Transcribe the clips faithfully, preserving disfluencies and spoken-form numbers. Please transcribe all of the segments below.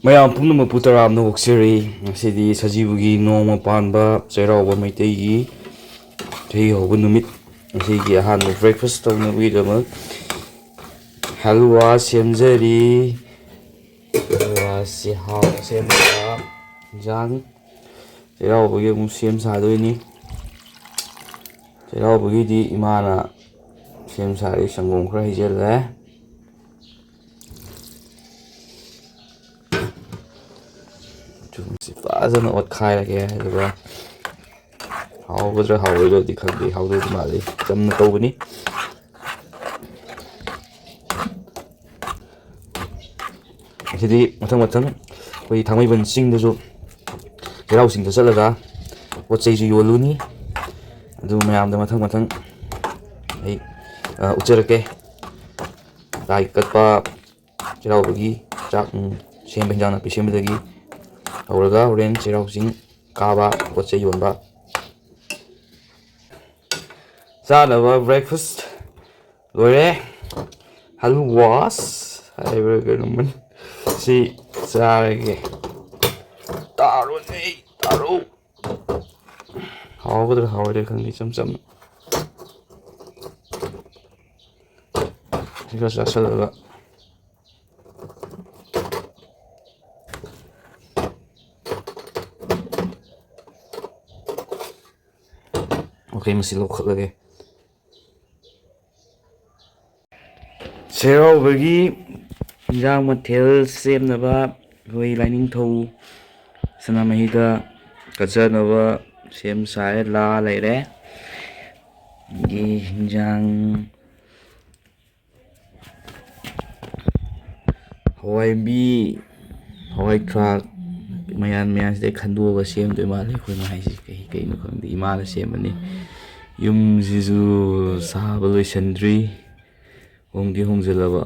ꯃꯌꯥꯝ ꯄꯨꯝꯅꯃꯛꯄꯨ ꯇꯔꯥꯝꯅ ꯑꯣꯛꯆꯔꯤ꯫ ꯉꯁꯤꯗꯤ ꯁꯖꯤꯕꯨꯒꯤ ꯅꯣꯡꯃ ꯄꯥꯟꯕ ꯆꯩꯔꯥꯎꯕ ꯃꯩꯇꯩꯒꯤ ꯆꯍꯤ ꯍꯧꯕ ꯅꯨꯃꯤꯠ꯫ ꯉꯁꯤꯒꯤ ꯑꯍꯥꯟꯕ breakfast ꯇꯧꯅꯕꯒꯤꯗꯃꯛ ꯍꯜꯋꯥ ꯁꯦꯝꯖꯔꯤ꯫ ꯍꯜꯋꯥꯁꯤ ꯍꯥꯎꯅ ꯁꯦꯝꯕ ꯏꯟꯖꯥꯡ꯫ ꯆꯩꯔꯥꯎꯕꯒꯤ ꯑꯃꯨꯛ ꯁꯦꯝ ꯁꯥꯗꯣꯏꯅꯤ꯫ ꯆꯩꯔꯥꯎꯕꯒꯤꯗꯤ ꯏꯃꯥꯅ ꯁꯦꯝ ꯁꯥꯔꯤ, ꯁꯪꯒꯣꯝ ꯈꯔ ꯍꯩꯖꯤꯜꯂꯦ꯫ ꯆꯨꯝꯁꯤ ꯐꯖꯅ ꯑꯣꯠꯈꯥꯏꯔꯒꯦ, ꯑꯗꯨꯒ ꯍꯥꯎꯒꯗ꯭ꯔꯥ ꯍꯥꯎꯔꯣꯏꯗ꯭ꯔꯗꯤ ꯈꯪꯗꯦ, ꯍꯥꯎꯗꯧꯗꯤ ꯃꯥꯜꯂꯤ, ꯆꯝꯅ ꯇꯧꯕꯅꯤ꯫ ꯑꯁꯤꯗꯤ ꯃꯊꯪ ꯃꯊꯪ ꯑꯩꯈꯣꯏ ꯊꯥꯡꯃꯩꯕꯟ ꯆꯤꯡꯗꯁꯨ, ꯆꯩꯔꯥꯎ ꯆꯤꯡꯗ ꯆꯠꯂꯒ ꯄꯣꯠ ꯆꯩꯁꯨ ꯌꯣꯜꯂꯨꯅꯤ꯫ ꯑꯗꯨ ꯃꯌꯥꯝꯗ ꯃꯊꯪ ꯃꯊꯪ ꯑꯩ, ꯑ, ꯎꯠꯆꯔꯛꯀꯦ꯫ ꯂꯥꯏ ꯀꯠꯄ, ꯆꯩꯔꯥꯎꯕꯒꯤ ꯆꯥꯛ, ꯎꯝ, ꯁꯦꯝꯕ, ꯍꯤꯟꯖꯥꯡ ꯅꯥꯄꯤ ꯁꯦꯝꯕꯗꯒꯤ ꯍꯧꯔꯒ ꯍꯣꯔꯦꯟ ꯆꯩꯔꯥꯎ ꯆꯤꯡ ꯀꯥꯕ, ꯄꯣꯠ ꯆꯩ ꯌꯣꯟꯕ꯫ ꯆꯥꯅꯕ breakfast ꯂꯣꯏꯔꯦ꯫ ꯍꯜꯋꯥꯁ ꯍꯥꯏꯕ꯭ꯔꯥ ꯀꯩꯅꯣꯝꯃ, ꯁꯤ ꯆꯥꯔꯒꯦ꯫ ꯇꯥꯔꯣꯅꯦ, ꯇꯥꯔꯣ꯫ ꯍꯥꯎꯒꯗ꯭ꯔꯥ ꯍꯥꯎꯔꯣꯏꯗ꯭ꯔꯥ ꯈꯪꯗꯦ, ꯏꯆꯝ ꯆꯝꯅ꯫ ꯁꯤ ꯈꯔ ꯆꯥꯁꯤꯜꯂꯒ꯫ ꯑꯣꯀꯦ, ꯃꯁꯤ ꯂꯧꯈꯠꯂꯒꯦ꯫ ꯆꯩꯔꯥꯎꯕꯒꯤ ꯏꯟꯖꯥꯡ ꯃꯊꯦꯜ ꯁꯦꯝꯅꯕ ꯑꯩꯈꯣꯏ ꯂꯥꯏꯅꯤꯡꯊꯧ ꯁꯅꯥꯃꯍꯤꯗ ꯀꯠꯆꯅꯕ ꯁꯦꯝ ꯁꯥꯔꯦ, ꯂꯥ ꯂꯩꯔꯦ꯫ ꯑꯗꯒꯤ ꯏꯟꯖꯥꯡ ꯍꯋꯥꯏꯕꯤ, ꯍꯋꯥꯏ ꯊ꯭ꯔꯥꯛ, ꯃꯌꯥꯟ ꯃꯌꯥꯟꯁꯤꯗꯩ ꯈꯟꯗꯣꯛꯑꯒ ꯁꯦꯝꯗꯣꯏ ꯃꯥꯜꯂꯦ꯫ ꯑꯩꯈꯣꯏ ꯃꯍꯩꯁꯤ ꯀꯩ ꯀꯩꯅꯣ ꯈꯪꯗꯦ, ꯏꯃꯥꯅ ꯁꯦꯝꯕꯅꯤ꯫ ꯌꯨꯝꯁꯤꯁꯨ ꯁꯥꯕ ꯂꯣꯏꯁꯤꯟꯗ꯭ꯔꯤ, ꯍꯣꯡꯗꯤ ꯍꯣꯡꯖꯤꯜꯂꯕ꯫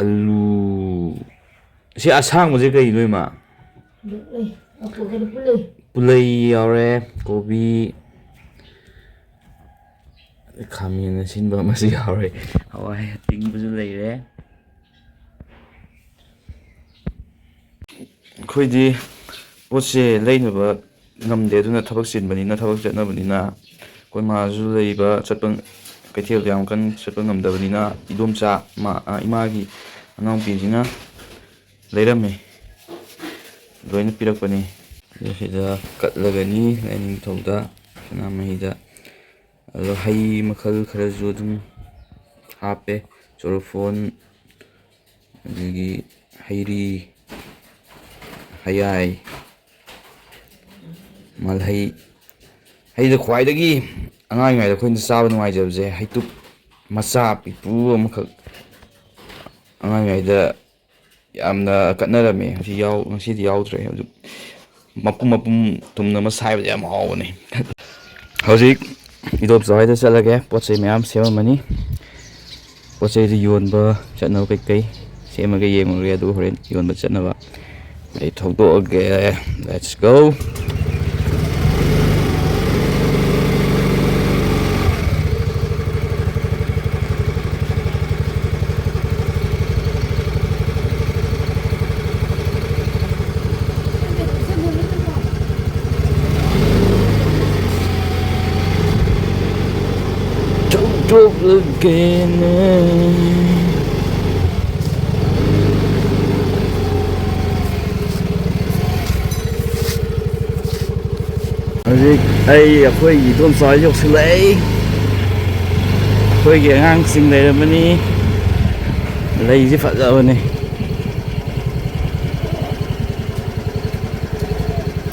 ꯑꯂꯨ꯫ ꯁꯤ ꯑꯁꯥꯡꯕꯁꯦ ꯀꯩꯅꯣ, ꯏꯃꯥ? ꯄꯨꯂꯩ꯫ ꯑ, ꯄꯨ-, ꯀꯩꯅꯣ, ꯄꯨꯂꯩ꯫ ꯄꯨꯂꯩ ꯌꯥꯎꯔꯦ, ꯀꯣꯕꯤ, ꯈꯥꯃꯦꯟ ꯑꯁꯤꯟꯕ ꯑꯃꯁꯨ ꯌꯥꯎꯔꯦ, ꯍꯋꯥꯏ ꯑꯇꯤꯡꯕꯁꯨ ꯂꯩꯔꯦ꯫ ꯑꯩꯈꯣꯏꯗꯤ ꯄꯣꯠꯁꯦ ꯂꯩꯅꯕ ꯉꯝꯗꯦ, ꯑꯗꯨꯅ ꯊꯕꯛ ꯆꯤꯟꯕꯅꯤꯅ, ꯊꯕꯛ ꯆꯠꯅꯕꯅꯤꯅ꯫ ꯑꯩꯈꯣꯏ ꯃꯥꯁꯨ ꯂꯩꯕ ꯆꯠꯄ, ꯀꯩꯊꯦꯜꯗ ꯌꯥꯝ ꯀꯟꯅ ꯆꯠꯄ ꯉꯝꯗꯕꯅꯤꯅ, ꯏꯗꯣꯝꯆꯥ, ꯃꯥ-, ꯑ, ꯏꯃꯥꯒꯤ ꯑꯉꯥꯡꯄꯤꯁꯤꯅ ꯂꯩꯔꯝꯃꯤ, ꯂꯣꯏꯅ ꯄꯤꯔꯛꯄꯅꯤ꯫ ꯑꯗꯨ ꯁꯤꯗ ꯀꯠꯂꯒꯅꯤ ꯂꯥꯏꯅꯤꯡꯊꯧꯗ ꯁꯅꯥꯃꯍꯤꯗ꯫ ꯑꯗꯣ ꯍꯩ ꯃꯈꯜ ꯈꯔꯁꯨ ꯑꯗꯨꯝ ꯍꯥꯞꯄꯦ, ꯆꯣꯔꯐꯣꯟ, ꯑꯗꯒꯤ ꯍꯩꯔꯤ, ꯍꯌꯥꯏ, ꯃꯜꯍꯩ꯫ ꯍꯩꯗ ꯈ꯭ꯋꯥꯏꯗꯒꯤ ꯑꯉꯥꯡ ꯑꯣꯏꯔꯤꯉꯩꯗ ꯑꯩꯈꯣꯏꯅ ꯆꯥꯕ ꯅꯨꯡꯉꯥꯏꯖꯕꯁꯦ ꯍꯩꯇꯨꯞ ꯃꯆꯥ ꯄꯤꯛꯇ꯭ꯔꯨ ꯑꯃꯈꯛ ꯑꯉꯥꯡ ꯑꯣꯏꯔꯤꯉꯩꯗ ꯌꯥꯝꯅ ꯀꯠꯅꯔꯝꯃꯦ꯫ ꯉꯁꯤ ꯌꯥꯎ-, ꯉꯁꯤꯗꯤ ꯌꯥꯎꯗ꯭ꯔꯦ꯫ ꯑꯗꯨ ꯃꯄꯨꯝ ꯃꯄꯨꯝ ꯊꯨꯝꯅ ꯑꯃ ꯁꯥꯏꯕꯗ ꯌꯥꯝ ꯍꯥꯎꯕꯅꯦ꯫ ꯍꯧꯖꯤꯛ ꯏꯗꯣꯝꯆꯥ ꯍꯣꯏꯗ ꯆꯠꯂꯒꯦ꯫ ꯄꯣꯠ ꯆꯩ ꯃꯌꯥꯝ ꯁꯦꯝꯃꯝꯃꯅꯤ꯫ ꯄꯣꯠ ꯆꯩꯗꯨ ꯌꯣꯟꯕ ꯆꯠꯅꯕ ꯀꯩꯀꯩ ꯁꯦꯝꯃꯒ ꯌꯦꯡꯉꯨꯔꯒꯦ, ꯑꯗꯨ ꯍꯣꯔꯦꯟ ꯌꯣꯟꯕ ꯆꯠꯅꯕ ꯑꯩ ꯊꯧꯗꯣꯛꯑꯒꯦ꯫ Let's go. ꯊꯧꯗꯣꯛꯂꯒꯦꯅꯦ꯫ ꯍꯧꯖꯤꯛ ꯑꯩ ꯑꯩꯈꯣꯏꯒꯤ ꯏꯗꯣꯝꯆꯥ ꯌꯧꯁꯤꯜꯂꯛꯑꯦ꯫ ꯑꯩꯈꯣꯏꯒꯤ ꯑꯉꯥꯡꯁꯤꯡ ꯂꯩꯔꯝꯃꯅꯤ꯫ ꯂꯩꯁꯦ ꯐꯖꯕꯅꯦ꯫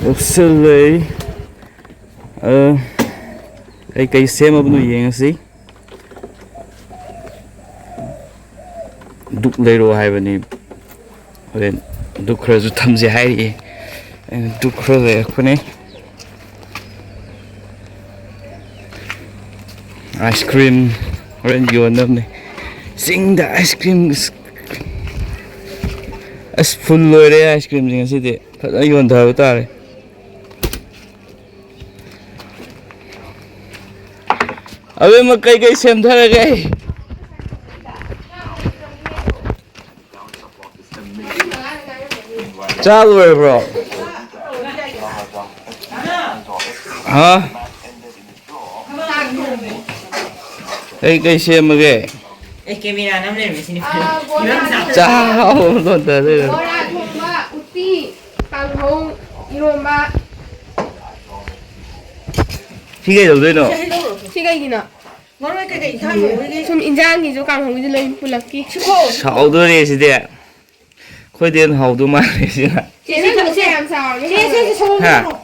ꯌꯧꯁꯤꯜꯂꯦ꯫ ꯑ, ꯀꯩꯀꯩ ꯁꯦꯝꯃꯕꯅꯣ ꯌꯦꯡꯉꯁꯤ꯫ ꯗꯨꯛ ꯂꯩꯔꯛꯑꯣ ꯍꯥꯏꯕꯅꯤ꯫ ꯍꯣꯔꯦꯟ ꯗꯨꯛ ꯈꯔꯁꯨ ꯊꯝꯁꯦ ꯍꯥꯏꯔꯛꯑꯦ꯫ ꯑꯩꯅ ꯗꯨꯛ ꯈꯔ ꯂꯩꯔꯛꯄꯅꯦ꯫ ꯑꯥꯏꯁ ꯀ꯭ꯔꯤꯝ ꯍꯣꯔꯦꯟ ꯌꯣꯟꯅꯕꯅꯦ꯫ ꯆꯤꯡꯗ ꯑꯥꯏꯁ ꯀ꯭ꯔꯤꯝ꯫ ꯑꯁ, ꯐꯨꯜ ꯂꯣꯏꯔꯦ ꯑꯥꯏꯁ ꯀ꯭ꯔꯤꯝꯁꯦ ꯉꯁꯤꯗꯤ꯫ ꯐꯖꯅ ꯌꯣꯟꯊꯕ ꯇꯥꯔꯦ꯫ ꯑꯕꯦꯝꯃ, ꯀꯩꯀꯩ ꯁꯦꯝꯊꯔꯒꯦ? ꯆꯥ ꯂꯣꯏꯔꯕ꯭ꯔꯣ? ꯍꯥ? ꯀꯩ ꯀꯩ ꯁꯦꯝꯃꯒꯦ? ꯑꯦ, ꯀꯦꯃꯦꯔꯥ ꯅꯝ ꯂꯩꯔꯝꯃꯦ ꯁꯤꯅꯤ꯫ ꯆꯥ ꯍꯥꯎꯕ ꯂꯣꯟꯗ ꯂꯩꯔꯝꯃꯦ꯫ ꯕꯣꯔꯥ ꯊꯣꯡꯕ, ꯎꯇꯤ, ꯀꯥꯡꯍꯧ, ꯏꯔꯣꯝꯕ꯫ ꯁꯤ ꯀꯩꯗꯧꯗꯣꯏꯅꯣ? ꯁꯤ ꯀꯩꯒꯤꯅꯣ? ꯃꯔꯣꯏ ꯀꯩꯀꯩ ꯏꯟꯁꯥꯡ ꯊꯣꯡꯗꯣꯏꯒꯦ? ꯁꯨꯝ ꯏꯟꯖꯥꯡꯒꯤꯁꯨ ꯀꯥꯡꯍꯧꯒꯤꯁꯨ ꯂꯣꯏ ꯄꯨꯂꯞꯀꯤ꯫ ꯁꯤꯕꯣ! ꯁꯥꯎꯗꯣꯔꯦ ꯁꯤꯗꯤ꯫ ꯑꯩꯈꯣꯏꯗꯤ ꯍꯦꯟꯅ ꯍꯥꯎꯗꯧ ꯃꯥꯜꯂꯦ ꯁꯤꯅ꯫ ꯁꯦ, ꯁꯦ, ꯁꯦ, ꯁꯦ, ꯌꯥꯝ ꯆꯥꯎꯔꯒꯦ꯫ ꯁꯦ, ꯁꯦ, ꯁꯦ, ꯁꯣꯝꯗ ꯍꯥ? ꯂꯥꯛꯑꯣ꯫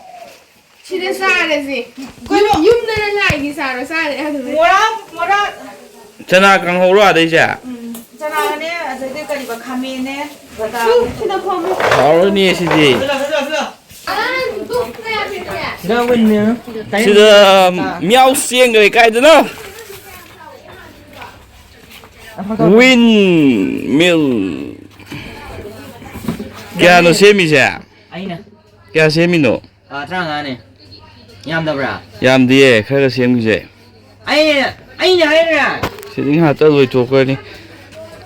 ꯁꯤꯗ ꯆꯥꯔꯁꯤ꯫ ꯀꯩꯅꯣ? ꯌꯨꯝ-, ꯌꯨꯝꯗꯅ ꯂꯥꯏꯒꯤ ꯆꯥꯔꯣ ꯆꯥꯔꯦ ꯑꯗꯨꯗꯤ꯫ ꯃꯣꯔꯥ, ꯃꯣꯔꯥ꯫ ꯆꯅꯥ ꯀꯥꯡꯍꯧꯔꯣ ꯑꯗꯩꯁꯦ? ꯎꯝ꯫ ꯆꯅꯥꯅꯦ, ꯑꯗꯩꯗꯤ ꯀꯔꯤꯕ, ꯈꯥꯃꯦꯟꯅꯦ, ꯕꯗꯥꯝꯅꯦ꯫ ꯁꯤꯗ ꯐꯝꯃꯨ꯫ ꯍꯥꯎꯔꯅꯤ ꯁꯤꯗꯤ꯫ ꯁꯤꯗ ꯑꯣꯏꯅ ꯀꯩꯅꯣ? ꯁꯤꯗ ꯃꯤꯌꯥꯎ ꯆꯦꯟꯈ꯭ꯔꯦ ꯀꯥꯏꯗꯅꯣ? ꯋꯤꯟ ꯃꯤꯜ꯫ ꯀꯌꯥꯅꯣ ꯁꯦꯝꯃꯤꯁꯦ? ꯑꯩꯅ꯫ ꯀꯌꯥ ꯁꯦꯝꯃꯤꯅꯣ? ꯑꯥ, ꯇꯔꯥꯃꯉꯥꯅꯦ꯫ ꯌꯥꯝꯗꯕ꯭ꯔꯥ? ꯌꯥꯝꯗꯤꯌꯦ, ꯈꯔ ꯈꯔ ꯁꯦꯝꯈꯤꯁꯦ꯫ ꯑꯩꯅ, ꯑꯩꯅ ꯍꯥꯏꯔ? ꯁꯤꯗꯤ ꯉꯥꯏꯍꯥꯛꯇ ꯂꯣꯏꯊꯣꯛꯈ꯭ꯔꯅꯤ꯫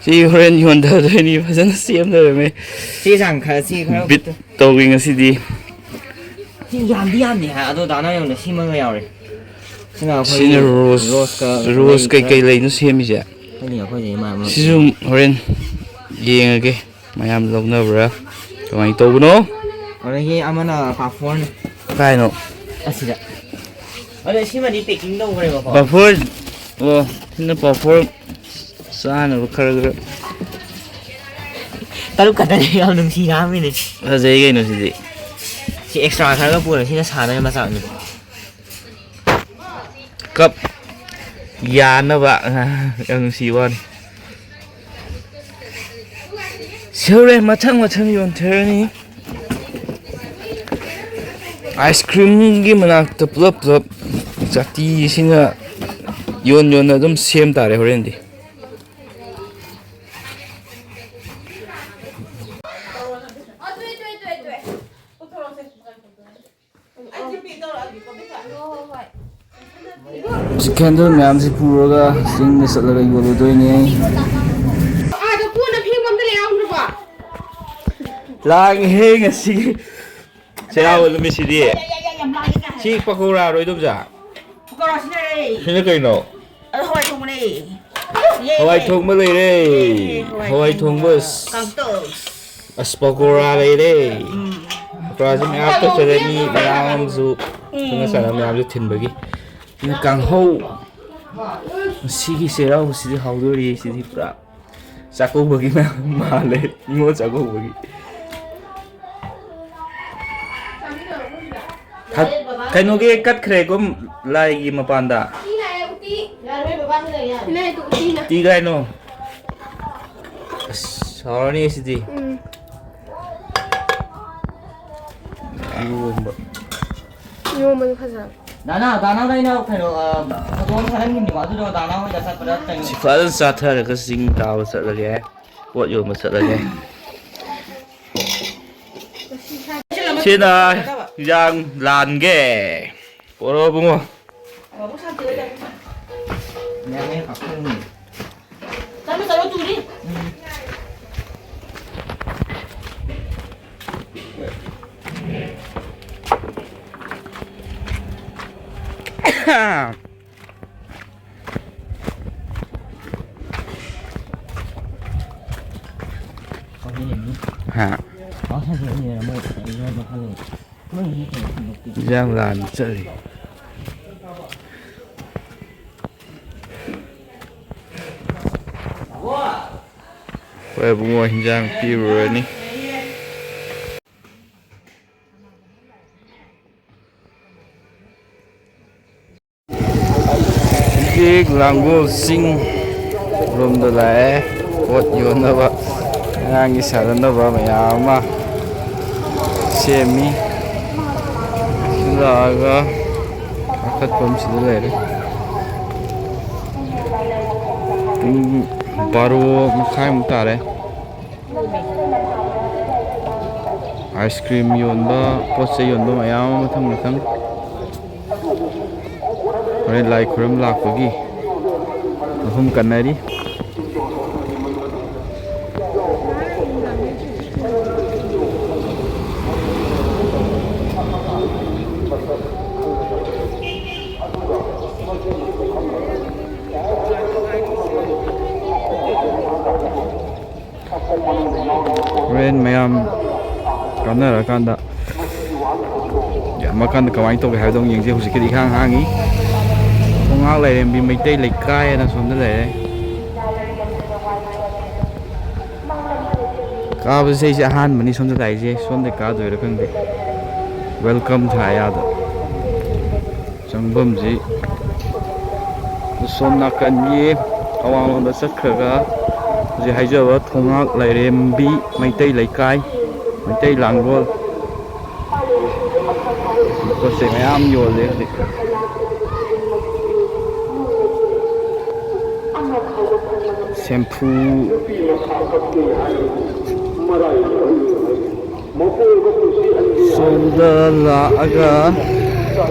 ꯁꯤ ꯍꯣꯔꯦꯟ ꯌꯣꯟꯊꯗꯣꯏꯅꯤ, ꯐꯖꯅ ꯁꯦꯝ ꯂꯩꯔꯝꯃꯦ꯫ ꯆꯦ ꯆꯥꯡ ꯈꯔ, ꯆꯦ ꯈꯔ ꯕꯤꯠ ꯇꯧꯏ ꯉꯁꯤꯗꯤ꯫ ꯁꯤ ꯌꯥꯝꯗꯤ ꯌꯥꯝꯗꯦ ꯍꯥꯏ, ꯑꯗꯣ ꯗꯥ ꯅꯥꯎꯔꯦꯝꯅ ꯁꯦꯝꯃꯒ ꯌꯥꯎꯔꯦ꯫ ꯁꯤꯅ ꯑꯩꯈꯣꯏꯒꯤ ꯁꯤꯅ ꯔꯣꯁ, ꯔꯣꯁꯀ ꯔꯣꯁ ꯂꯩ ꯀꯩꯀꯩ ꯈꯔ꯫ ꯂꯩꯅꯣ ꯁꯦꯝꯃꯤꯁꯦ? ꯈꯪꯗꯦ, ꯑꯩꯈꯣꯏꯁꯦ ꯏꯃꯥ ꯑꯃ ꯁꯤꯁꯨ ꯍꯣꯔꯦꯟ ꯌꯦꯡꯉꯒꯦ꯫ ꯃꯌꯥꯝ ꯂꯧꯅꯕ꯭ꯔꯥ? ꯀꯃꯥꯏꯅ ꯇꯧꯕꯅꯣ? ꯑꯗꯒꯤ ꯑꯃꯅ ꯄꯥꯐꯣꯔꯅꯦ꯫ ꯀꯥꯏꯅꯣ? ꯑꯁꯤꯗ꯫ ꯑꯗꯣ ꯁꯤꯃꯗꯤ packing ꯇꯧꯈ꯭ꯔꯦꯕꯀꯣ꯫ ꯄꯥꯐꯣꯔ, ꯑꯣ, ꯁꯤꯅ ꯄꯥꯐꯣꯔ ꯆꯥꯅꯕ ꯈꯔ ꯈꯔ꯫ ꯇꯔꯨꯛ ꯈꯛꯇꯅꯦ, ꯌꯥꯝ ꯅꯨꯡꯁꯤ ꯌꯥꯝꯃꯤꯅꯦ꯫ ꯐꯖꯩ ꯀꯩꯅꯣ ꯁꯤꯗꯤ꯫ ꯁꯤ extra ꯈꯔꯒ ꯄꯨꯔꯦ, ꯁꯤꯅ ꯁꯥꯟꯅꯕ ꯃꯆꯥꯛꯅꯤ꯫ ꯀꯞ ꯌꯥꯅꯕ꯫ ꯌꯥꯝ ꯅꯨꯡꯁꯤꯕ ꯋꯥꯅꯤ꯫ ꯁꯤ ꯍꯣꯔꯦꯟ ꯃꯊꯪ ꯃꯊꯪ ꯌꯣꯟꯊꯔꯅꯤ꯫ Ice cream ꯒꯤ ꯃꯅꯥꯛꯇ ꯄꯨꯂꯞ ꯄꯨꯂꯞ ꯆꯥꯇꯤꯁꯤꯅ ꯌꯣꯟ ꯌꯣꯟꯅ ꯑꯗꯨꯝ ꯁꯦꯝ ꯇꯥꯔꯦ ꯍꯣꯔꯦꯟꯗꯤ꯫ ꯁꯤ candle ꯃꯌꯥꯝꯁꯤ ꯄꯨꯔꯒ ꯆꯤꯡꯗ ꯆꯠꯂꯒ ꯌꯣꯜꯂꯨꯗꯣꯏꯅꯦ꯫ ꯑꯥꯗ ꯀꯣꯟꯅ ꯐꯦꯡꯕ ꯑꯝꯇ ꯂꯩ ꯌꯥꯎꯗ꯭ꯔꯕꯣ? ꯂꯥꯡꯉꯦꯍꯦ ꯉꯁꯤꯒꯤ ꯆꯩꯔꯥꯎꯕ ꯅꯨꯃꯤꯠꯁꯤꯗꯤ꯫ ꯌꯥ, ꯌꯥ, ꯌꯥ, ꯌꯥꯝ ꯂꯥꯡꯉꯦ ꯀꯥꯏ ꯍꯥꯏ꯫ ꯁꯤ ꯄꯀꯧꯔꯥꯔꯣ, ꯏꯗꯣꯝꯆꯥ? ꯄꯀꯧꯔꯥꯁꯤ ꯂꯩꯔꯦ꯫ ꯁꯤꯅ ꯀꯩꯅꯣ? ꯑꯗꯣ ꯍꯋꯥꯏ ꯊꯣꯡꯕꯅꯦ꯫ ꯌꯦ, ꯍꯋꯥꯏ ꯌꯦ꯫ ꯊꯣꯡꯕ ꯂꯩꯔꯦ꯫ ꯌꯦ, ꯌꯦ, ꯍꯋꯥꯏ ꯍꯋꯥꯏ ꯊꯣꯡꯕ꯫ ꯊꯣꯡꯕ꯫ ꯀꯥꯡꯇꯛ꯫ ꯑꯁ, ꯄꯀꯧꯔꯥ ꯂꯩꯔꯦ꯫ ꯎꯝ꯫ ꯄꯀꯧꯔꯥꯁꯤ ꯃꯌꯥꯝ ꯇꯧꯁꯜꯂꯅꯤ, ꯃꯌꯥꯝ ꯑꯃꯁꯨ ꯎꯝ꯫ ꯈꯪꯅ ꯆꯥꯟꯅꯕ ꯃꯌꯥꯝꯁꯨ ꯊꯤꯟꯕꯒꯤ꯫ ꯑꯗꯨꯅ ꯀꯥꯡꯍꯧ꯫ ꯉꯁꯤꯒꯤ ꯆꯩꯔꯥꯎꯕꯁꯤꯗꯤ ꯍꯥꯎꯗꯣꯔꯤ, ꯁꯤꯗꯤ ꯄꯨꯔꯥ ꯆꯥꯛꯀꯧꯕꯒꯤ ꯃꯌꯥꯝ ꯃꯥꯜꯂꯦ, ꯅꯤꯉꯣꯜ ꯆꯥꯛꯀꯧꯕꯒꯤ꯫ ꯊ-, ꯀꯩꯅꯣꯒꯤ ꯀꯠꯈ꯭ꯔꯦꯒꯨꯝ ꯂꯥꯏꯒꯤ ꯃꯄꯥꯟꯗ꯫ ꯏꯅꯦ, ꯎꯇꯤ ꯀꯥꯏꯅꯣ? ꯑꯁ, ꯍꯥꯎꯔꯅꯤ ꯁꯤꯗꯤ꯫ ꯎꯝ꯫ ꯏꯔꯣꯝꯕ꯫ ꯏꯔꯣꯝꯕꯗꯣ ꯐꯖꯕ꯫ ꯗꯥꯅꯥ, ꯗꯥꯅꯥꯗ ꯑꯩꯅ ꯀꯩꯅꯣ, ꯑ, ꯐꯣꯇꯣ ꯑꯃ ꯊꯥꯍꯟꯈꯤꯕꯅꯦꯕ, ꯑꯗꯨꯗꯣ ꯗꯥꯅꯥ ꯍꯣꯏꯗ ꯆꯠꯄꯗ ꯀꯩꯅꯣ꯫ ꯁꯤ ꯐꯖꯅ ꯆꯥꯊꯔꯒ ꯆꯤꯡ ꯀꯥꯕ ꯆꯠꯂꯒꯦ, ꯄꯣꯠ ꯌꯣꯟꯕ ꯆꯠꯂꯒꯦ꯫ ꯁꯤꯅ ꯏꯟꯖꯥꯡ ꯂꯥꯟꯒꯦ꯫ ꯄꯣꯔꯛꯑꯣ ꯏꯕꯨꯡꯉꯣ꯫ ꯆꯠꯂꯣ, ꯆꯠꯂꯣ, ꯇꯨꯔꯤ꯫ ꯍꯥ꯫ ꯏꯟꯖꯥꯡ ꯂꯥꯟ ꯆꯠꯂꯤ꯫ ꯍꯣꯏ ꯏꯕꯨꯡꯉꯣ, ꯍꯤꯟꯖꯥꯡ ꯄꯤꯔꯨꯔꯅꯤ꯫ ꯍꯧꯖꯤꯛ ꯂꯥꯡꯒꯣꯜ ꯆꯤꯡ ꯂꯣꯝꯗ ꯂꯥꯛꯑꯦ꯫ ꯄꯣꯠ ꯌꯣꯟꯅꯕ, ꯑꯉꯥꯡꯒꯤ ꯁꯥꯟꯅꯅꯕ ꯃꯌꯥꯝ ꯑꯃ ꯁꯦꯝꯃꯤ꯫ ꯁꯤ ꯂꯥꯛꯑꯒ ꯀꯥꯈꯠꯐꯝ ꯁꯤꯗ ꯂꯩꯔꯦ꯫ ꯄꯨꯡ ꯕꯥꯔꯣ ꯃꯈꯥꯏꯃꯨꯛ ꯇꯥꯔꯦ꯫ ꯑꯥꯏꯁ ꯀ꯭ꯔꯤꯝ ꯌꯣꯟꯕ, ꯄꯣꯠ ꯆꯩ ꯌꯣꯟꯕ ꯃꯌꯥꯝ ꯑꯃ ꯃꯊꯪ ꯃꯊꯪ꯫ ꯍꯣꯔꯦꯟ ꯂꯥꯏ ꯈꯨꯔꯨꯝ ꯂꯥꯛꯄꯒꯤ ꯃꯐꯝ ꯀꯟꯅꯔꯤ꯫ ꯍꯣꯔꯦꯟ ꯃꯌꯥꯝ ꯀꯥꯟꯅꯔꯀꯥꯟꯗ, ꯌꯥꯝꯃꯀꯥꯟꯗ ꯀꯃꯥꯏꯅ ꯇꯧꯒꯦ ꯍꯥꯏꯕꯗꯣ ꯑꯃꯨꯛ ꯌꯦꯡꯁꯦ꯫ ꯍꯧꯖꯤꯛꯀꯤꯗꯤ ꯏꯍꯥꯡ ꯍꯥꯡꯉꯤ꯫ ꯊꯣꯡꯉꯥꯛ ꯂꯥꯏꯔꯦꯝꯕꯤ ꯃꯩꯇꯩ ꯂꯩꯀꯥꯏ ꯍꯥꯏꯅ ꯁꯣꯝꯗ ꯂꯩꯔꯦ꯫ ꯀꯥꯕꯁꯦ ꯑꯩꯁꯦ ꯑꯍꯥꯟꯕꯅꯤ ꯁꯣꯝꯗ ꯂꯥꯛꯏꯁꯦ꯫ ꯁꯣꯝꯗ ꯀꯥꯗꯣꯏꯔꯥ ꯈꯪꯗꯦ꯫ ꯋꯦꯜꯀꯝ ꯊꯥꯏ ꯑꯥꯗ꯫ ꯆꯪꯐꯝꯁꯤ ꯁꯣꯝ ꯅꯥꯀꯟꯒꯤ ꯑꯋꯥꯡꯂꯣꯝꯗ ꯆꯠꯈ꯭ꯔꯒ ꯍꯧꯖꯤꯛ ꯍꯥꯏꯖꯕ ꯊꯣꯡꯉꯥꯛ ꯂꯥꯏꯔꯦꯝꯕꯤ ꯃꯩꯇꯩ ꯂꯩꯀꯥꯏ, ꯃꯩꯇꯩ ꯂꯥꯡꯒꯣꯜ, ꯄꯣꯠ ꯆꯩ ꯃꯌꯥꯝ ꯌꯣꯜꯂꯦ ꯍꯧꯖꯤꯛ꯫ ꯁꯦꯝꯐꯨ꯫ ꯁꯣꯝꯗ ꯂꯥꯛꯑꯒ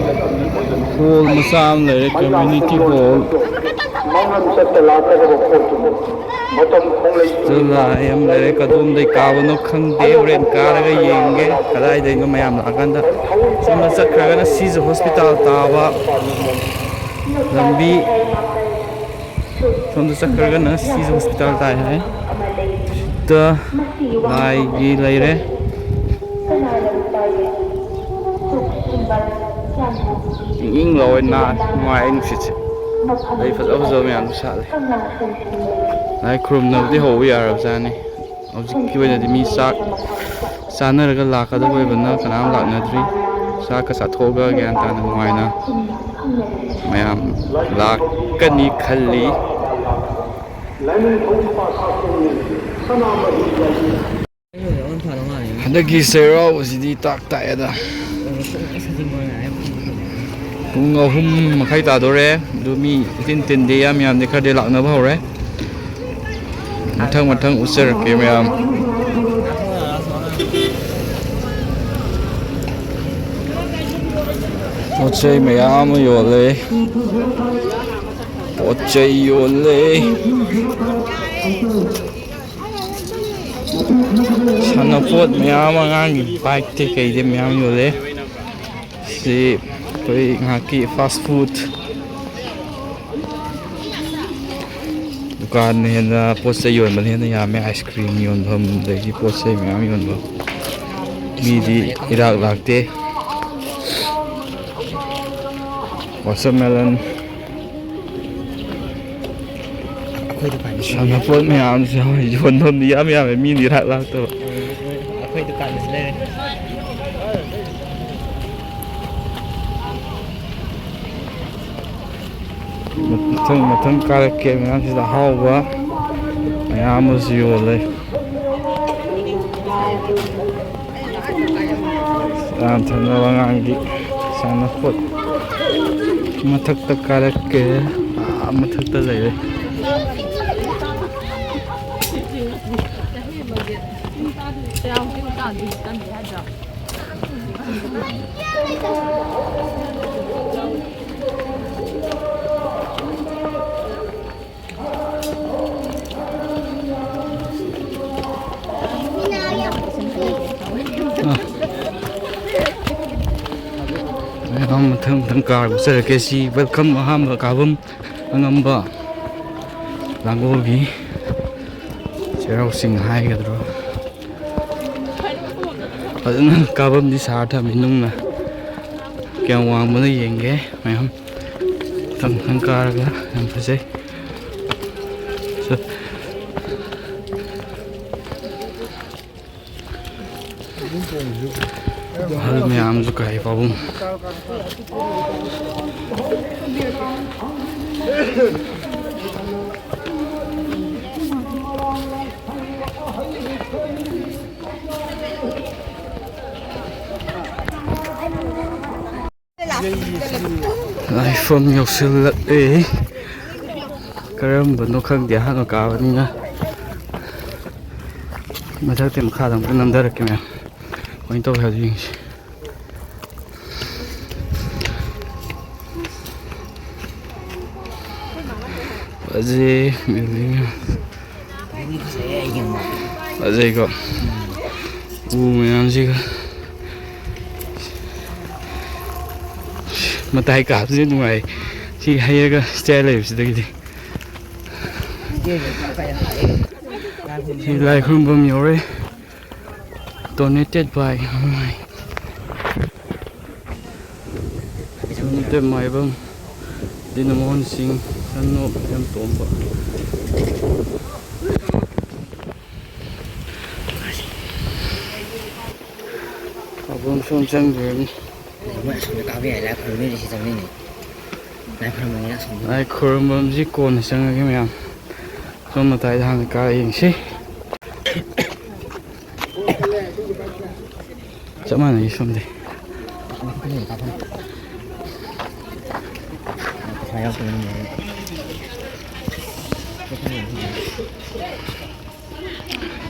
ꯍꯣꯜ ꯃꯆꯥ ꯑꯃ ꯂꯩꯔꯦ, ꯀꯝꯃ꯭ꯌꯨꯅꯤꯇꯤ ꯍꯣꯜ꯫ ꯃꯥꯡꯂꯝ ꯆꯠꯇ ꯂꯥꯛꯀꯗꯕ ꯄꯣꯠꯇꯨꯕꯨ ꯃꯇꯝ ꯈꯣꯡꯂꯩ ꯁꯤꯗ ꯂꯥꯏ ꯑꯃ ꯂꯩꯔꯦ, ꯀꯗꯣꯝꯗꯩ ꯀꯥꯕꯅꯣ ꯈꯪꯗꯦ, ꯍꯣꯔꯦꯟ ꯀꯥꯔꯒ ꯌꯦꯡꯒꯦ ꯀꯗꯥꯏꯗꯩꯅꯣ ꯃꯌꯥꯝ ꯂꯥꯛꯑꯀꯥꯟꯗ꯫ ꯁꯣꯝꯗ ꯆꯠꯈ꯭ꯔꯒꯅ ꯁꯤꯁꯨ ꯍꯣꯁꯄꯤꯇꯥꯜ ꯇꯥꯕ ꯂꯝꯕꯤ꯫ ꯁꯣꯝꯗ ꯆꯠꯈ꯭ꯔꯒꯅ ꯁꯤꯁꯨ ꯍꯣꯁꯄꯤꯇꯥꯜ ꯇꯥꯏ ꯍꯥꯏ꯫ ꯁꯤꯗ ꯂꯥꯏꯒꯤ ꯂꯩꯔꯦ꯫ ꯏꯪ ꯏꯪ ꯂꯥꯎꯋꯦ ꯅꯥ, ꯅꯨꯡꯉꯥꯏ ꯅꯨꯡꯁꯤꯠꯁꯦ꯫ ꯂꯩ ꯐꯖ ꯐꯖꯕ ꯃꯌꯥꯝꯁꯨ ꯁꯥꯠꯂꯦ꯫ ꯂꯥꯏ ꯈꯨꯔꯨꯝꯅꯕꯗꯤ ꯍꯧꯕ ꯌꯥꯔꯕꯖꯥꯠꯅꯤ꯫ ꯍꯧꯖꯤꯛꯀꯤ ꯑꯣꯏꯅꯗꯤ ꯃꯤ ꯆꯥꯛ ꯆꯥꯅꯔꯒ ꯂꯥꯛꯀꯗꯕ ꯑꯣꯏꯕꯅ ꯀꯅꯥꯝ ꯂꯥꯛꯅꯗ꯭ꯔꯤ꯫ ꯆꯥꯛꯀ ꯆꯥꯊꯣꯛꯑꯒ ꯒ꯭ꯌꯥꯟ ꯇꯥꯅ ꯅꯨꯡꯉꯥꯏꯅ ꯃꯌꯥꯝ ꯂꯥꯛꯀꯅꯤ ꯈꯜꯂꯤ꯫ ꯂꯥꯏꯅꯤꯡꯊꯧ ꯏꯄꯥ ꯁꯥꯈꯣꯡꯅꯤ ꯁꯅꯥꯃꯍꯤ ꯂꯥꯏꯅꯤꯡ꯫ ꯍꯟꯗꯛꯀꯤ ꯆꯩꯔꯥꯎꯕꯁꯤꯗꯤ ꯇꯥꯛ ꯇꯥꯛꯑꯦꯗ꯫ ꯄꯨꯡ ꯑꯍꯨꯝ ꯃꯈꯥꯏ ꯇꯥꯗꯣꯔꯦ꯫ ꯑꯗꯨ ꯃꯤ ꯏꯇꯤꯟ ꯇꯤꯟꯗꯦ, ꯌꯥꯝ ꯌꯥꯝꯗꯦ, ꯈꯔꯗꯤ ꯂꯥꯛꯅꯕ ꯍꯧꯔꯦ꯫ ꯃꯊꯪ ꯃꯊꯪ ꯎꯠꯆꯔꯛꯀꯦ ꯃꯌꯥꯝ꯫ ꯄꯣꯠ ꯆꯩ ꯃꯌꯥꯝ ꯑꯃ ꯌꯣꯜꯂꯦ꯫ ꯄꯣꯠ ꯆꯩ ꯌꯣꯜꯂꯦ꯫ ꯁꯥꯟꯅꯄꯣꯠ ꯃꯌꯥꯝ, ꯑꯉꯥꯡꯒꯤ ꯕꯥꯏꯛꯇꯩ ꯀꯩꯗꯩ ꯃꯌꯥꯝ ꯌꯣꯜꯂꯦ꯫ ꯁꯤ ꯑꯩꯈꯣꯏ ꯉꯥꯏꯍꯥꯛꯀꯤ ꯐꯥꯁ ꯐꯨꯗ꯫ ꯗꯨꯀꯥꯟꯅ ꯍꯦꯟꯅ ꯄꯣꯠ ꯆꯩ ꯌꯣꯟꯕꯅ ꯍꯦꯟꯅ ꯌꯥꯝꯃꯦ꯫ ꯑꯥꯏꯁ ꯀ꯭ꯔꯤꯝ ꯌꯣꯟꯐꯝ, ꯑꯗꯒꯤ ꯄꯣꯠ ꯆꯩ ꯃꯌꯥꯝ ꯌꯣꯟꯕ꯫ ꯃꯤꯗꯤ ꯏꯔꯥꯛ ꯂꯥꯛꯇꯦ꯫ ꯋꯥꯇꯔꯃꯦꯂꯟ, ꯑꯩꯈꯣꯏ ꯗꯨꯀꯥꯟꯗꯤ ꯁꯥꯟꯅꯄꯣꯠ ꯃꯌꯥꯝꯁꯨ ꯌꯥꯎꯋꯦ꯫ ꯌꯣꯟꯐꯝꯗꯤ ꯌꯥꯝ ꯌꯥꯝꯃꯦ, ꯃꯤꯗꯤ ꯏꯔꯥꯛ ꯂꯥꯛꯇꯕ꯫ ꯑꯩꯈꯣꯏ ꯗꯨꯀꯥꯟꯗꯁꯨ ꯂꯩꯔꯦ꯫ ꯃꯊꯪ ꯃꯊꯪ ꯀꯥꯔꯛꯀꯦ꯫ ꯃꯌꯥꯝꯁꯤꯗ ꯑꯍꯥꯎꯕ ꯃꯌꯥꯝ ꯑꯃꯁꯨ ꯌꯣꯜꯂꯦ꯫ ꯌꯥꯝ ꯊꯛꯅꯕ ꯑꯉꯥꯡꯒꯤ ꯁꯥꯟꯅꯄꯣꯠ꯫ ꯃꯊꯛꯇ ꯀꯥꯔꯛꯀꯦ꯫ ꯑꯥ, ꯃꯊꯛꯇ ꯂꯩꯔꯦ꯫ ꯑꯥ꯫ ꯃꯌꯥꯝ ꯃꯊꯪ ꯃꯊꯪ ꯀꯥꯔꯒ ꯆꯠꯂꯛꯀꯦ꯫ ꯁꯤ welcome ꯑꯍꯥꯟꯕ ꯀꯥꯐꯝ ꯑꯉꯝꯕ ꯂꯥꯡꯒꯣꯜꯒꯤ ꯆꯩꯔꯥꯎ ꯆꯤꯡ ꯍꯥꯏꯒꯗ꯭ꯔꯣ? ꯐꯖꯅ ꯀꯥꯐꯝꯗꯤ ꯁꯥꯔ ꯊꯝꯃꯤ ꯅꯨꯡꯅ꯫ ꯀꯌꯥꯝ ꯋꯥꯡꯕꯅꯣ ꯌꯦꯡꯒꯦ ꯃꯌꯥꯝ꯫ ꯃꯊꯪ ꯃꯊꯪ ꯀꯥꯔꯒ ꯌꯥꯝ ꯐꯖꯩ꯫ ꯑꯍꯜ ꯃꯌꯥꯝꯁꯨ ꯀꯥꯏ ꯄꯥꯕꯨꯡ꯫ ꯂꯥꯏꯐꯝ ꯌꯧꯁꯤꯜꯂꯛꯑꯦ꯫ ꯀꯔꯝꯕꯅꯣ ꯈꯪꯗꯦ, ꯑꯍꯥꯟꯕ ꯀꯥꯕꯅꯤꯅ꯫ ꯃꯊꯛꯇꯩ ꯃꯈꯥꯗ ꯑꯃꯨꯛꯇ ꯅꯝꯊꯔꯛꯀꯦ ꯃꯌꯥꯝ, ꯀꯃꯥꯏꯅ ꯇꯧꯒꯦ ꯍꯥꯏꯕꯗꯨ ꯌꯦꯡꯁꯤ꯫ ꯐꯖꯩ building꯫ ꯐꯖꯩꯀꯣ꯫ ꯎ ꯃꯌꯥꯝꯁꯤꯒ꯫ ꯃꯇꯥꯏ ꯀꯥꯕꯁꯦ ꯅꯨꯡꯉꯥꯏ꯫ ꯁꯤ ꯍꯩꯔꯒ ꯆꯦ ꯂꯩꯕꯁꯤꯗꯒꯤꯗꯤ꯫ ꯁꯤ ꯂꯥꯏ ꯈꯨꯔꯨꯝꯐꯝ ꯌꯧꯔꯦ꯫ Donated by Donated ꯃꯥꯏꯕꯝ ꯗꯤꯅꯃꯣꯍꯟ ꯁꯤꯡ, son of ꯏꯔꯝꯇꯣꯝꯕ꯫ ꯄꯥꯕꯝ ꯁꯣꯝ ꯆꯪꯗꯣꯏꯅꯤ꯫ ꯃꯣꯏ ꯑꯁꯣꯝꯗ ꯀꯥꯕ ꯌꯥꯏ, ꯂꯥꯏ ꯈꯨꯔꯨꯝꯗꯣꯏꯅꯦ, ꯁꯤ ꯆꯪꯗꯣꯏꯅꯦ꯫ ꯂꯥꯏ ꯈꯨꯔꯨꯝꯕꯅꯤꯅ ꯑꯁꯣꯝꯗ꯫ ꯂꯥꯏ ꯈꯨꯔꯨꯝꯐꯝꯁꯤ ꯀꯣꯟꯅ ꯆꯪꯉꯒꯦ ꯃꯌꯥꯝ꯫ ꯁꯣꯝ ꯃꯇꯥꯏꯗ ꯍꯥꯟꯅ ꯀꯥ ꯌꯦꯡꯁꯤ꯫ ꯆꯞ ꯃꯥꯟꯅꯩ ꯁꯣꯝꯗꯤ꯫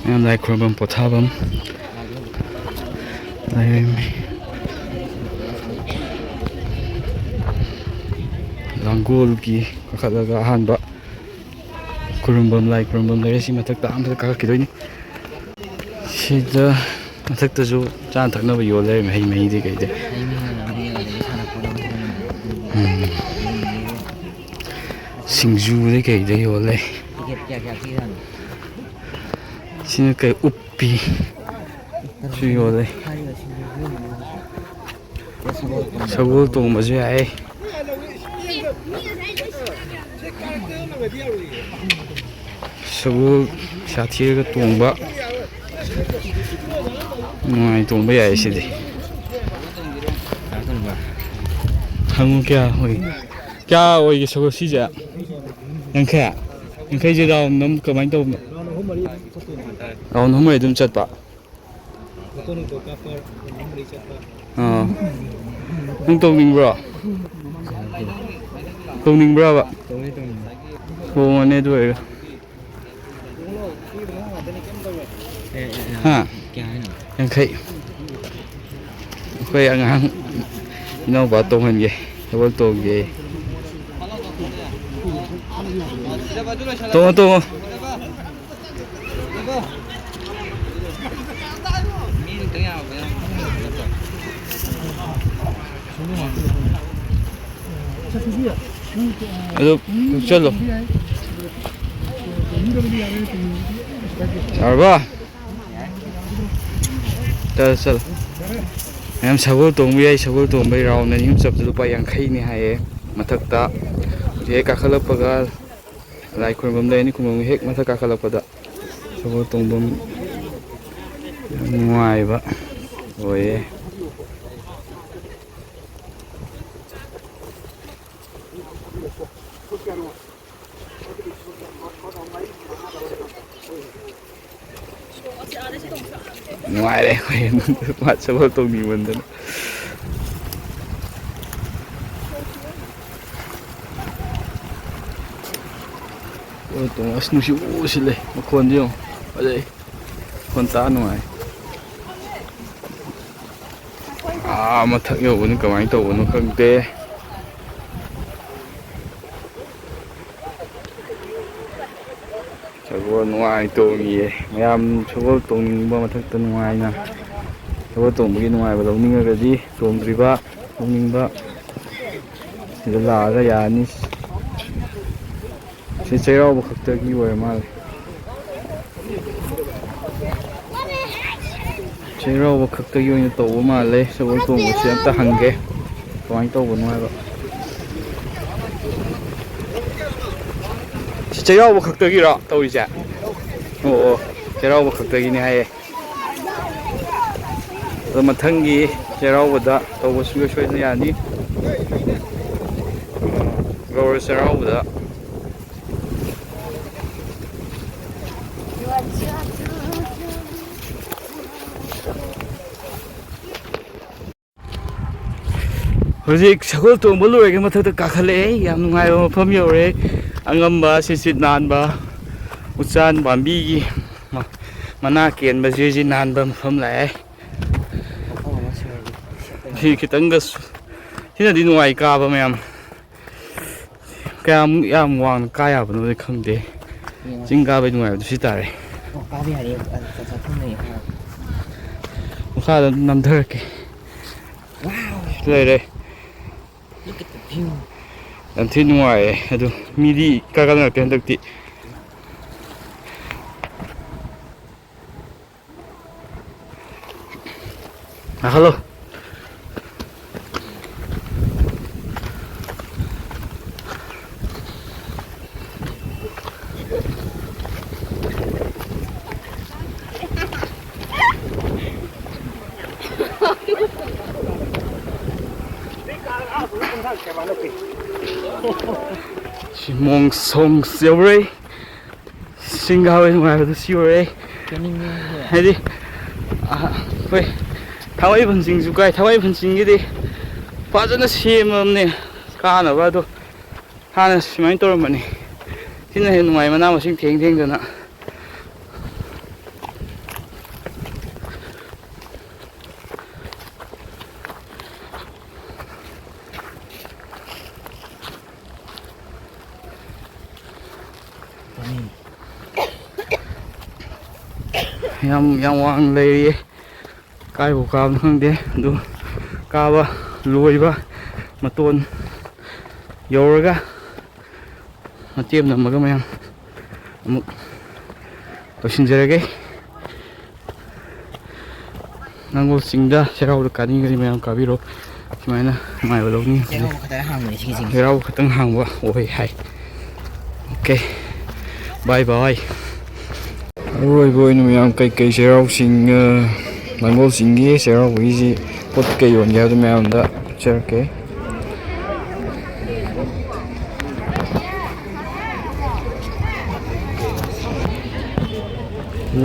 ꯃꯌꯥꯝ ꯂꯥꯏ ꯈꯨꯔꯨꯝꯐꯝ ꯄꯣꯊꯥꯐꯝ ꯂꯩꯔꯝꯃꯤ꯫ ꯂꯥꯡꯒꯣꯜꯒꯤ ꯀꯥꯈꯠꯂꯒ ꯑꯍꯥꯟꯕ ꯈꯨꯔꯨꯝꯐꯝ, ꯂꯥꯏ ꯈꯨꯔꯨꯝꯐꯝ ꯂꯩꯔꯦ꯫ ꯁꯤ ꯃꯊꯛꯇ ꯑꯍꯥꯟꯕꯗ ꯀꯥꯈꯠꯈꯤꯗꯣꯏꯅꯤ꯫ ꯁꯤꯗ ꯃꯊꯛꯇꯁꯨ ꯆꯥꯅ ꯊꯛꯅꯕ ꯌꯣꯜ ꯂꯩꯔꯝꯃꯦ, ꯍꯩ ꯃꯍꯤꯗꯤ ꯀꯩꯗꯤ꯫ ꯍꯩ ꯃꯍꯤ ꯌꯣꯜꯂꯦ, ꯑꯗꯒꯤ ꯁꯥꯟꯅꯄꯣꯠ ꯑꯃ ꯌꯣꯜꯂꯦ꯫ ꯎꯝ꯫ ꯁꯤꯡꯖꯨꯗꯩ ꯀꯩꯗꯩ ꯌꯣꯜꯂꯦ꯫ ꯇꯤꯀꯦꯠ ꯀꯌꯥ ꯀꯌꯥ ꯄꯤꯖꯥꯠꯅꯣ? ꯁꯤꯅ ꯀꯩ, ꯎꯞꯄꯤ꯫ ꯁꯤ ꯌꯣꯜꯂꯦ꯫ ꯍꯥꯏꯔꯤꯕ ꯁꯤꯡꯖꯨ ꯌꯣꯟꯕ ꯁꯒꯣꯜ ꯇꯣꯡꯕꯁꯨ ꯌꯥꯏ꯫ ꯁꯒꯣꯜ ꯄꯩꯁꯥ ꯊꯤꯔꯒ ꯇꯣꯡꯕ, ꯅꯨꯡꯉꯥꯏ, ꯇꯣꯡꯕ ꯌꯥꯏ ꯁꯤꯗꯤ꯫ ꯍꯪꯉꯨ ꯀꯌꯥ ꯑꯣꯏ-, ꯀꯌꯥ ꯑꯣꯏꯒꯦ ꯁꯒꯣꯜ ꯁꯤꯁꯦ? ꯌꯥꯡꯈꯩ? ꯌꯥꯡꯈꯩꯁꯦ ꯔꯥꯎꯟ ꯑꯃ ꯀꯃꯥꯏꯅ ꯇꯧꯕꯅꯣ? ꯔꯥꯎꯟ ꯑꯍꯨꯝ ꯃꯔꯤ ꯑꯗꯨꯝ ꯆꯠꯄ? ꯑꯥ꯫ ꯅꯪ ꯇꯣꯡꯅꯤꯡꯕ꯭ꯔꯣ? ꯇꯣꯡꯅꯤꯡꯕ꯭ꯔꯕ? ꯇꯣꯡꯉꯦ, ꯇꯣꯡꯉꯦ꯫ ꯇꯣꯡꯉꯅꯤ ꯑꯗꯨ ꯑꯣꯏꯔꯒ꯫ ꯑꯦ, ꯑꯦ, ꯑꯦ꯫ ꯍꯥ? ꯀꯌꯥ ꯍꯥꯏꯅꯣ? ꯌꯥꯡꯈꯩ꯫ ꯑꯩꯈꯣꯏ ꯑꯉꯥꯡ ꯏꯅꯥꯎꯄꯥ ꯇꯣꯡꯍꯟꯒꯦ꯫ ꯗꯕꯜ ꯇꯣꯡꯒꯦ꯫ ꯇꯣꯡꯉꯣ, ꯇꯣꯡꯉꯣ꯫ ꯑꯗꯨ ꯆꯠꯂꯣ꯫ ꯌꯥꯔꯕ? ꯆꯠꯂꯣ, ꯆꯠꯂꯣ꯫ ꯃꯌꯥꯝ ꯁꯒꯣꯜ ꯇꯣꯡꯕ ꯌꯥꯏ꯫ ꯁꯒꯣꯜ ꯇꯣꯡꯕꯩ ꯔꯥꯎꯟ ꯑꯅꯤ ꯑꯍꯨꯝ ꯆꯠꯄꯗ ꯂꯨꯄꯥ ꯌꯥꯡꯈꯩꯅꯤ ꯍꯥꯏꯌꯦ꯫ ꯃꯊꯛꯇ ꯍꯧꯖꯤꯛ ꯍꯦꯛ ꯀꯥꯈꯠꯂꯛꯄꯒ ꯂꯥꯏ ꯈꯨꯔꯨꯝꯐꯝ ꯂꯩꯔꯅꯤ꯫ ꯈꯨꯔꯨꯝꯐꯝ ꯍꯦꯛ ꯃꯊꯛ ꯀꯥꯈꯠꯂꯛꯄꯗ ꯁꯒꯣꯜ ꯇꯣꯡꯐꯝ ꯌꯥꯝ ꯅꯨꯡꯉꯥꯏꯕ ꯑꯣꯏꯌꯦ꯫ ꯅꯨꯡꯉꯥꯏꯔꯦ ꯑꯩꯈꯣꯏ꯫ ꯃꯥ ꯁꯒꯣꯜ ꯇꯣꯡꯅꯤꯡꯃꯟꯗꯅ꯫ ꯁꯒꯣꯜ ꯇꯣꯡ-, ꯑꯁ, ꯅꯨꯡꯁꯤꯠ ꯎ ꯁꯤꯠꯂꯦ꯫ ꯃꯈꯣꯟꯗꯤ ꯌꯦꯡꯉꯣ꯫ ꯐꯖꯩ꯫ ꯃꯈꯣꯟ ꯇꯥ ꯅꯨꯡꯉꯥꯏ꯫ ꯑꯥ, ꯃꯊꯛ ꯌꯧꯕꯅꯤ ꯀꯃꯥꯏꯅ ꯇꯧꯕꯅꯣ ꯈꯪꯗꯦ꯫ ꯁꯒꯣꯜ ꯅꯨꯡꯉꯥꯏ ꯇꯣꯡꯉꯤꯌꯦ꯫ ꯃꯌꯥꯝ ꯁꯒꯣꯜ ꯇꯣꯡꯅꯤꯡꯕ, ꯃꯊꯛꯇ ꯅꯨꯡꯉꯥꯏꯅ ꯁꯒꯣꯜ ꯇꯣꯡꯕꯒꯤ ꯅꯨꯡꯉꯥꯏꯕ ꯂꯧꯅꯤꯡꯉꯒꯗꯤ, ꯇꯣꯡꯗ꯭ꯔꯤꯕ, ꯂꯧꯅꯤꯡꯕ, ꯁꯤꯗ ꯂꯥꯛꯑꯒ ꯌꯥꯅꯤ꯫ ꯁꯤ ꯆꯩꯔꯥꯎꯕ ꯈꯛꯇꯒꯤ ꯑꯣꯏꯔ ꯃꯥꯜꯂꯦ꯫ ꯆꯩꯔꯥꯎꯕ ꯈꯛꯇꯒꯤ ꯑꯣꯏꯅ ꯇꯧꯕ ꯃꯥꯜꯂꯦ꯫ ꯁꯒꯣꯜ ꯇꯣꯡꯕꯁꯦ ꯑꯝꯇ ꯍꯪꯒꯦ, ꯀꯃꯥꯏꯅ ꯇꯧꯕꯅꯣ ꯍꯥꯏꯕ꯫ ꯁꯤ ꯆꯩꯔꯥꯎꯕ ꯈꯛꯇꯒꯤꯔꯣ ꯇꯧꯔꯤꯁꯦ? ꯑꯣ, ꯑꯣ, ꯆꯩꯔꯥꯎꯕ ꯈꯛꯇꯒꯤꯅꯦ ꯍꯥꯏꯌꯦ꯫ ꯑꯗꯣ ꯃꯊꯪꯒꯤ ꯆꯩꯔꯥꯎꯕꯗ ꯇꯧꯕ ꯁꯨꯡꯁꯣꯏ ꯁꯣꯏꯗꯅ ꯌꯥꯅꯤ꯫ ꯒꯧꯔ ꯆꯩꯔꯥꯎꯕꯗ꯫ ꯍꯧꯖꯤꯛ ꯁꯒꯣꯜ ꯇꯣꯡꯕ ꯂꯣꯏꯔꯒ ꯃꯊꯛꯇ ꯀꯥꯈꯠꯂꯛꯑꯦ꯫ ꯌꯥꯝ ꯅꯨꯡꯉꯥꯏꯕ ꯃꯐꯝ ꯌꯧꯔꯦ꯫ ꯑꯉꯝꯕ, ꯁꯤꯠ ꯁꯤꯠ ꯅꯥꯟꯕ, ꯎꯆꯥꯟ ꯄꯥꯝꯕꯤꯒꯤ ꯃ-, ꯃꯅꯥ ꯀꯦꯟꯕꯁꯤ ꯍꯧꯖꯤꯛ ꯅꯥꯟꯕ ꯃꯐꯝ ꯂꯥꯛꯑꯦ꯫ ꯃꯐꯝ ꯑꯃ ꯁꯤꯟꯅꯔꯤ꯫ ꯁꯤ ꯈꯤꯇꯪꯒ ꯁꯨ-, ꯁꯤꯅꯗꯤ ꯅꯨꯡꯉꯥꯏ ꯀꯥꯕ ꯃꯌꯥꯝ꯫ ꯀꯌꯥꯝ ꯌꯥꯝ ꯋꯥꯡꯅ ꯀꯥ ꯌꯥꯕꯅꯣꯗꯤ ꯈꯪꯗꯦ꯫ ꯌꯦꯡꯉꯣ꯫ ꯆꯤꯡ ꯀꯥꯕꯩ ꯅꯨꯡꯉꯥꯏꯕꯗꯨ ꯁꯤ ꯇꯥꯔꯦ꯫ ꯑꯣ, ꯀꯥꯕ ꯌꯥꯔꯦ꯫ ꯑ, ꯆꯠ-, ꯆꯠꯐꯝ ꯂꯩꯌꯦ꯫ ꯃꯈꯥꯗ ꯅꯝꯊꯔꯛꯀꯦ꯫ Wow! ꯂꯩꯔꯦ꯫ Look at the view. ꯌꯥꯝ ꯊꯤ ꯅꯨꯡꯉꯥꯏꯌꯦ꯫ ꯑꯗꯨ ꯃꯤꯗꯤ ꯏꯀꯥ ꯀꯥꯅꯔꯛꯇꯦ ꯍꯟꯗꯛꯇꯤ꯫ ꯍꯜꯂꯣ꯫ ꯁꯤ ꯃꯣꯡ ꯁꯣꯡ ꯌꯧꯔꯦ꯫ ꯆꯤꯡ ꯀꯥꯕꯒꯤ ꯅꯨꯡꯉꯥꯏꯕꯗꯨ ꯁꯤ ꯑꯣꯏꯔꯦ꯫ ꯀꯥꯅꯤꯡꯉꯦ꯫ ꯍꯥꯏꯗꯤ, ꯑ, ꯑꯩꯈꯣꯏ ꯊꯥꯡꯃꯩꯕꯟ ꯆꯤꯡꯁꯨ ꯀꯥꯏ꯫ ꯊꯥꯡꯃꯩꯕꯟ ꯆꯤꯡꯒꯤꯗꯤ ꯐꯖꯅ ꯁꯦꯝꯃꯕꯅꯦ ꯀꯥꯅꯕ꯫ ꯑꯗꯣ ꯍꯥꯟꯅ ꯁꯨꯃꯥꯏꯅ ꯇꯧꯔꯝꯕꯅꯤ꯫ ꯁꯤꯅ ꯍꯦꯟꯅ ꯅꯨꯡꯉꯥꯏ, ꯃꯅꯥ ꯃꯁꯤꯡ ꯊꯦꯡ ꯊꯦꯡꯗꯅ꯫ ꯌꯥꯝ, ꯌꯥꯝ ꯋꯥꯡꯅ ꯂꯩꯔꯤꯌꯦ꯫ ꯀꯥꯏꯕꯨ ꯀꯥꯕꯅꯣ ꯈꯪꯗꯦ꯫ ꯑꯗꯨ ꯀꯥꯕ ꯂꯣꯏꯕ ꯃꯇꯣꯟ ꯌꯧꯔꯒ ꯃꯇꯦꯛ ꯑꯃ ꯅꯝꯃꯒ ꯃꯌꯥꯝ ꯑꯃꯨꯛ ꯂꯣꯏꯁꯤꯟꯖꯔꯒꯦ꯫ ꯅꯪꯕꯨ ꯆꯤꯡꯗ ꯆꯩꯔꯥꯎꯗ ꯀꯥꯅꯤꯡꯉꯗꯤ ꯃꯌꯥꯝ ꯀꯥꯕꯤꯔꯣ꯫ ꯁꯨꯃꯥꯏꯅ ꯅꯨꯡꯉꯥꯏꯕ ꯂꯧꯅꯤ꯫ ꯆꯩꯔꯥꯎꯕ ꯈꯛꯇꯪ ꯍꯥꯡꯕꯅꯦ ꯁꯤꯒꯤ ꯆꯤꯡꯁꯦ꯫ ꯆꯩꯔꯥꯎꯕ ꯈꯛꯇꯪ ꯍꯥꯡꯕ ꯑꯣꯏ ꯍꯥꯏ꯫ ꯑꯣꯀꯦ, ꯕꯥꯏ ꯕꯥꯏ꯫ ꯑꯔꯣꯏꯕ ꯑꯣꯏꯅ ꯃꯌꯥꯝ ꯀꯩꯀꯩ ꯆꯩꯔꯥꯎ ꯆꯤꯡ, ꯑ, ꯂꯥꯡꯒꯣꯜ ꯆꯤꯡꯒꯤ ꯆꯩꯔꯥꯎꯕꯒꯤꯁꯤ ꯄꯣꯠ ꯀꯩ ꯌꯣꯟꯒꯦ ꯍꯥꯏꯕꯗꯣ ꯃꯌꯥꯝꯗ ꯎꯠꯆꯔꯛꯀꯦ꯫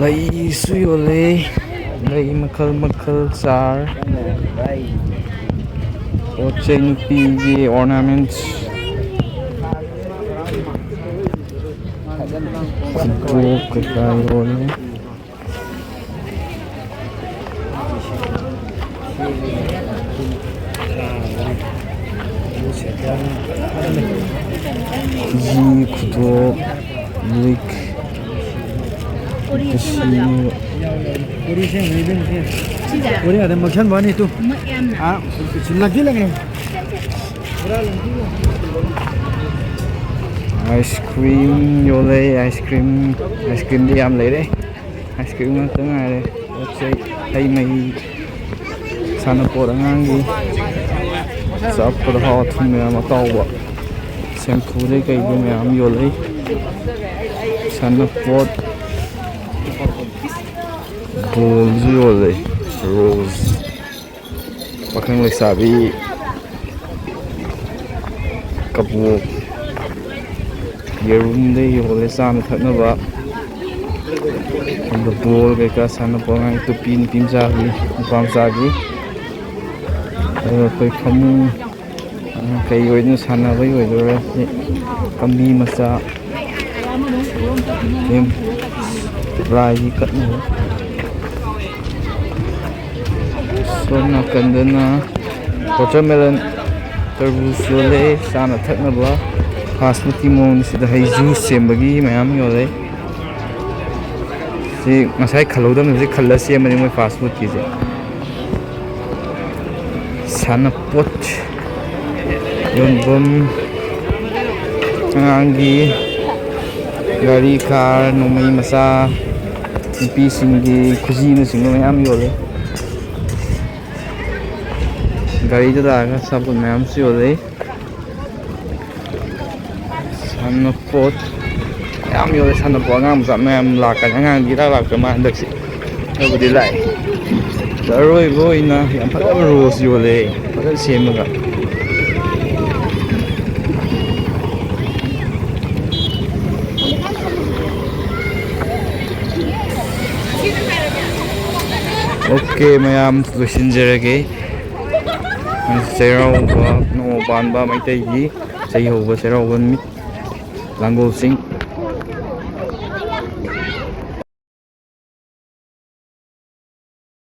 ꯂꯩꯁꯨ ꯌꯣꯜꯂꯦ꯫ ꯂꯩ ꯃꯈꯜ ꯃꯈꯜ, ꯆꯥꯔ, ꯄꯣꯠ ꯆꯩ, ꯅꯨꯄꯤꯒꯤ ornaments, ꯈꯨꯗꯣꯞ ꯀꯩꯀꯥ ꯌꯣꯜꯂꯦ꯫ ꯈꯨꯖꯤ, ꯈꯨꯗꯣꯞ, ꯂꯤꯛ, ꯀꯨꯁꯤ꯫ ꯎꯔꯤ ꯑꯗꯨꯝ ꯃꯛꯁꯟ ꯕꯥꯅꯤ ꯇꯨ꯫ ꯑꯥ, ꯁꯤꯜꯂꯛꯇꯤ ꯂꯩꯔꯦ꯫ ꯑꯥꯏꯁ ꯀ꯭ꯔꯤꯝ ꯌꯣꯜꯂꯦ, ꯑꯥꯏꯁ ꯀ꯭ꯔꯤꯝ, ꯑꯥꯏꯁ ꯀ꯭ꯔꯤꯝꯗꯤ ꯌꯥꯝ ꯂꯩꯔꯦ꯫ ꯑꯥꯏꯁ ꯀ꯭ꯔꯤꯝ ꯉꯥꯛꯇ ꯉꯥꯏꯔꯦ꯫ ꯄꯣꯠ ꯆꯩ, ꯍꯩ ꯃꯍꯤ꯫ ꯁꯥꯟꯅꯄꯣꯠ ꯑꯉꯥꯡꯒꯤ ꯑꯆꯥꯄꯣꯠ ꯑꯍꯥꯎ ꯑꯊꯨꯝ ꯃꯌꯥꯝ ꯑꯇꯥꯎꯕ, ꯁꯦꯝꯐꯨꯗꯩ ꯀꯩꯗꯩ ꯃꯌꯥꯝ ꯌꯣꯜꯂꯤ꯫ ꯁꯥꯟꯅꯄꯣꯠ ꯕꯣꯜꯁꯨ ꯌꯣꯜꯂꯤ꯫ ꯔꯣꯁ, ꯄꯥꯈꯪ ꯂꯩꯁꯥꯕꯤ ꯀꯕꯣꯛ, ꯌꯦꯔꯨꯝꯗꯩ ꯌꯣꯜꯂꯦ ꯆꯥꯅ ꯊꯛꯅꯕ꯫ ꯑꯗꯨꯒ ꯕꯣꯜ ꯀꯩꯀꯥ ꯁꯥꯟꯅꯄꯣꯠ ꯑꯉꯥꯡ ꯇꯨꯄꯤ ꯅꯨꯄꯤ ꯃꯆꯥꯒꯤ, ꯅꯨꯄꯥ ꯃꯆꯥꯒꯤ꯫ ꯑꯗꯨꯒ ꯑꯩꯈꯣꯏ ꯐꯃꯨꯡ, ꯑ, ꯀꯩ ꯑꯣꯏꯗꯣꯏꯅꯣ, ꯁꯥꯟꯅꯕꯩ ꯑꯣꯏꯗꯣꯏꯔꯥ? ꯁꯤ ꯀꯝꯕꯤ ꯃꯆꯥ, ꯁꯤ ꯄ꯭ꯂꯥꯏꯒꯤ ꯀꯠꯅꯕ꯫ ꯁꯣꯝ ꯅꯥꯀꯟꯗꯅ watermelon, ꯇꯔꯕꯨꯖ ꯌꯣꯜꯂꯦ, ꯆꯥꯅ ꯊꯛꯅꯕ fast foodꯀꯤ ꯃꯑꯣꯡꯗ꯫ ꯁꯤꯗ ꯍꯩ juice ꯁꯦꯝꯕꯒꯤ ꯃꯌꯥꯝ ꯌꯣꯜꯂꯦ꯫ ꯁꯤ ꯉꯁꯥꯏ ꯈꯜꯍꯧꯗꯕꯅꯤ, ꯍꯧꯖꯤꯛ ꯈꯜꯂ ꯁꯦꯝꯕꯅꯤ ꯃꯣꯏ fast foodꯀꯤꯁꯦ꯫ ꯁꯥꯟꯅꯄꯣꯠ ꯌꯣꯟꯐꯝ, ꯑꯉꯥꯡꯒꯤ ꯒꯥꯔꯤ, car, ꯅꯣꯡꯃꯩ ꯃꯆꯥ, ꯅꯨꯄꯤꯁꯤꯡꯒꯤ ꯈꯨꯖꯤꯅꯆꯤꯡꯕ ꯃꯌꯥꯝ ꯌꯣꯜꯂꯤ꯫ ꯒꯥꯔꯤꯗ ꯂꯥꯛꯑꯒ ꯑꯆꯥꯄꯣꯠ ꯃꯌꯥꯝꯁꯨ ꯌꯣꯜꯂꯤ꯫ ꯁꯥꯟꯅꯄꯣꯠ ꯌꯥꯝ ꯌꯣꯜꯂꯦ꯫ ꯁꯥꯟꯅꯄꯣꯠ ꯑꯉꯥꯡ ꯃꯆꯥ ꯃꯌꯥꯝ ꯂꯥꯛꯀꯅꯤ꯫ ꯑꯉꯥꯡꯗꯤ ꯏꯂꯥꯛ ꯂꯥꯛꯇ꯭ꯔ ꯃꯥ ꯍꯟꯗꯛꯁꯤ꯫ ꯈꯔꯕꯨꯗꯤ ꯂꯥꯛꯑꯦ꯫ ꯑꯗꯣ ꯑꯔꯣꯏꯕ ꯑꯣꯏꯅ ꯌꯥꯝ ꯐꯖꯕ ꯔꯣꯁ ꯌꯣꯜꯂꯦ, ꯐꯖꯅ ꯁꯦꯝꯃꯒ꯫ OK, ꯃꯌꯥꯝ ꯂꯣꯏꯁꯤꯟꯖꯔꯒꯦ꯫ ꯆꯩꯔꯥꯎꯕ, ꯅꯣꯡꯃ ꯄꯥꯟꯕ ꯃꯩꯇꯩꯒꯤ ꯆꯍꯤ ꯍꯧꯕ ꯆꯩꯔꯥꯎꯕ ꯅꯨꯃꯤꯠ꯫ ꯂꯥꯡꯒꯣꯜ ꯆꯤꯡ꯫